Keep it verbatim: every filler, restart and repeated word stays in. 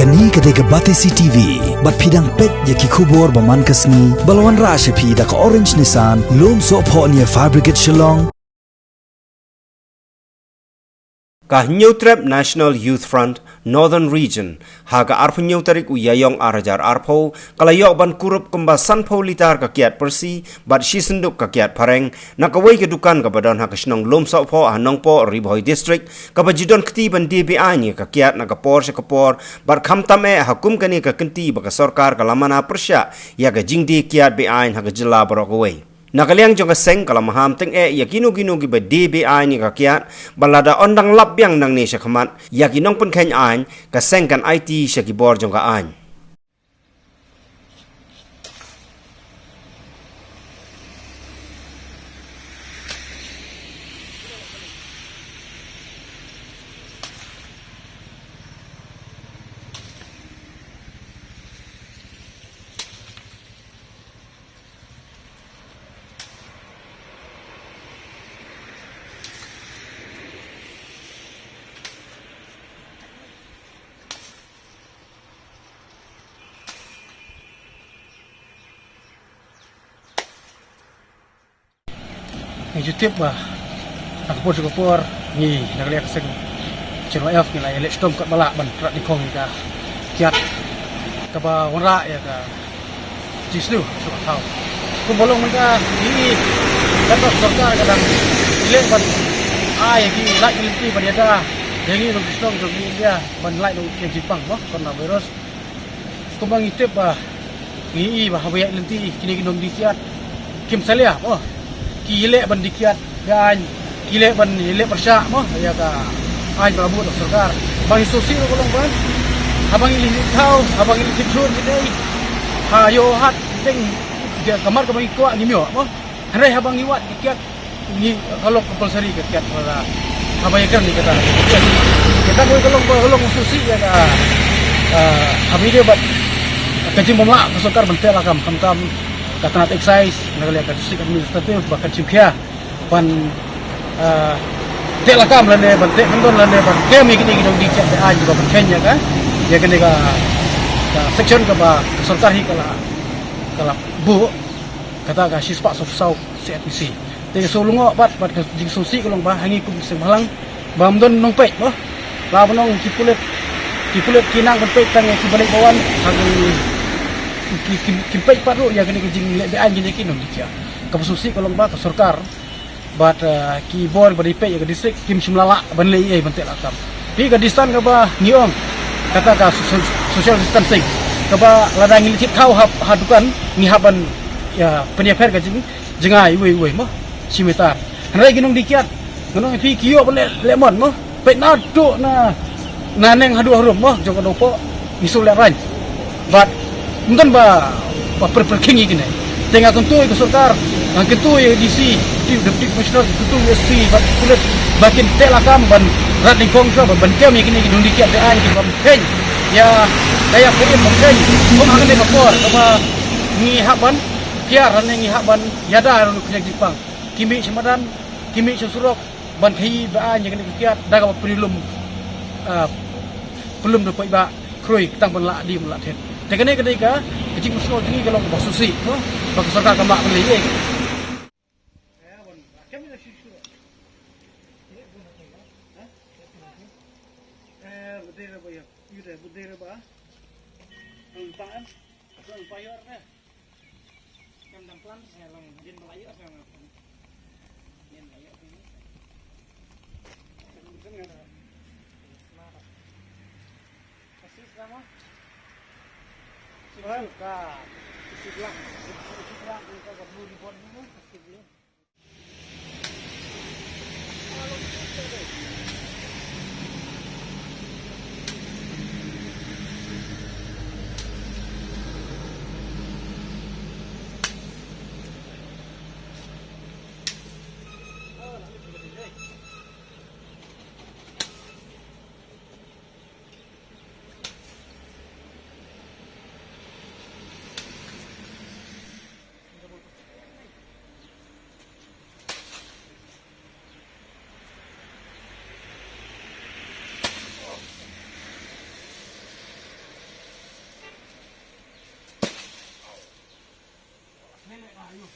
Kane ka dei ka Batesi T V, bad phi dang peit ïa ki khubor ba man ka sngi, ba la wanrah sha phi da ka Orange Nissan, Lumsohphoh near Fire Brigade Shillong. Ka Hynñiewtrep National Youth Front, Northern Region, ha ka arphew hynñiew tarik u Ïaïong ar hajar arphew, ka la ïoh ban kurup kumba sanphew litar ka kiad pyrsi, bad shi synduk ka kiad phareng, na kawei ka dukan kaba don ha ka shnong Lumsohphoh ha Nongpoh, Ri Bhoi District, kaba ju don kti ban die be-aiñ ïa ka kiad na ka por sha ka por, bad khamtam eh ha kum kane ka kynti ba ka sorkar ka la mana pyrshah ïa ka jingdie kiad be-aiñ ha ka jylla baroh kawei. Na ka liang jong ka seng ka la maham tyngeh ïa kino kino kiba die be-aiñ ïa ka kiad, bad lada yn dang lap biang nangne sha khmat ïa ki nongpynkheiñ aiñ, ka seng kan aiti sha ki bor jong ka aiñ. Ngi ju tip ba ha ka por sha ka por ngi na ka liang ka seng C Y F ngi la ïaleh shitom katba lah ban rat nyngkong ïa ka kiad kaba wanrah ïa ka jingsniew sha ka thaw. Kumba long mynta ngi i, kata ka sorkar ka dang leh ban ai ïa ki lait ki lynti ban ïada ïa ngi nongshong shnong jong ngi India ban lait na u khlieh jingpang mo coronavirus. Kumba ngi tip ba ngi i ba haba ïaid lynti kine ki nongdie kiad kim salia mo. Ki ïaleh ban die kiad ïa aiñ, ki leh ban ïaleh pyrshah mo ïa ka aiñ ba la buh da ka sorkar. Ba ngi sngewsih ruh ka long ba haba ngi leit thaw, haba ngi leit thaw ki dei ha ïoh hat deng ka mar kaba ngi kwah ngim ïoh mo. Hynrei haba ngi wad ki kiad ngi ka long compulsory ka kiad ka la haba ïa kren ngi kata. Kita ka long ba ka long sngewsih ïa ka, ah, haba ïa bad ka jingbym lah ka sorkar ban teh lakam khamtam ka tnat excise na ka liang ka district administrative ba ka jingkhia ban, ah, teh lakam lane ban teh kyndon lane ban kem ïa kine ki nongdie kiad be-aiñ ba pynkheiñ ïa ka ïa kane ka, ka section kaba ka sorkar hi ka la, ka la buh kata ka shispah saw phew saw C R P C. Te shu lyngngoh bad, bad ka jingsngewsih ka long ba ha ngi kum ki seng bhalang ba ym don nongpeit mo. La ba nong ki pulit, ki pulit ki nang ban peit tang ïa ki ba leit ba wan ha ki, ki, ki, kim peit pat ruh ïa kane ka jingleh be-aiñ kine ki nongdie kiad. Kaba sngewsih ka long ba ka sorkar bad, eh, ki bor ba dei peit ïa ka district kim shym la lah ban leh ei ei ban teh lakam. Phi ka distance kaba ngi ong kata ka so-, so-, social distancing kaba lada ngi leit thied thaw ha, ha dukan ngi hap ban ïa pynïapher ka jing jngai uwei uwei mo shi meter. Hynrei ki nongdie kiad nga ong ïa phi ki ïoh ban leh, leh mon mo. Peit naduh na, na neng haduh harum mo jong ka Nongpoh ngi shu lehraiñ. Bad ym don ba, ba pyrpyrkhing ïa kine. Te nga kyntu ïa ka sorkar, nga kyntu ïa ka D C, Deputy Commissioner, kyntu ïa ka S P bad pulit ba kin teh lakam ban rat nyngkong shuwa ban, ban kem ïa kine ki nongdie kiad be-aiñ kiba pynkheiñ ïa ka ïap ka im ba pynkheiñ. Kum ha kane ka por kaba ngi hap ban kiar lane ngi hap ban ïada ïa u khlieh jingpang. Ki mih sha madan, ki mih sha surok ban khaïi be-aiñ ïa kane ka kiad da kaba pynlum, ah, pynlum da paidbah khrui tang ban lah die ban lah thied. Te kane ka dei ka, ka jingpynsngew jong ngi ka long kaba sngewsih mo ba ka sorkar kam lah ban leh ei ei. Ayo.